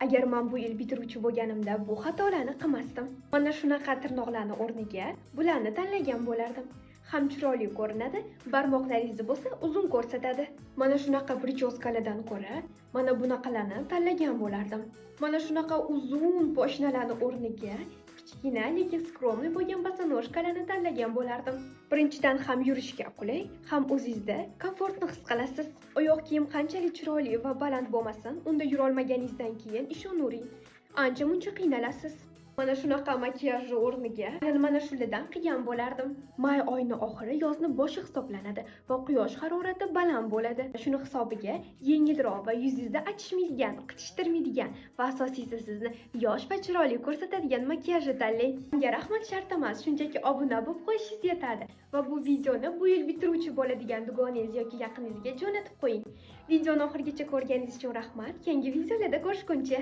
Agar men bu yil bitiruvchi bo'lganimda, bu xatolarni qilmasdim. Mana shunaqa tirnoqlarni o'rniga bularni tanlagan bo'lardim. Ham chiroyli ko'rinadi, barmoqlaringizni bo'lsa uzun ko'rsatadi. Mana shunaqa причёска lardan ko'ra, mana bunaqalarni tanlagan bo'lardim. Mana shunaqa uzun poshnalarni o'rniga kichkina, lekin скромный bo'lgan босоножка larni tanlagan bo'lardim. Birinchidan, ham yurishga qulay, ham o'zingizda komfortni his qilasiz. Oyoq kiyim qanchalik chiroyli va baland bo'lmasin, unda yurolmaganingizdan keyin, ishonavering, ancha muncha qiynalasiz. Mana shunaqa makiyajni o'rniga mana shulardan qilgan bo'lardim. May oyini oxiri yozni boshi hisoblanadi va quyosh harorati baland bo'ladi. Shuni hisobiga yengilroq va yuzingizda achishmaydigan, qitishtirmaydigan va asosiysi, sizni yosh va chiroyli ko'rsatadigan makiyajni tanlang. Unga rahmat shart emas, shunchaki obuna bo'lib qo'yishingiz yetadi va bu videoni bu yil bitiruvchi bo'ladigan dugonangiz yoki yaqiningizga jo'natib qo'ying. Videoni oxirigacha ko'rganingiz uchun rahmat. Keyingi videolarda ko'rishguncha.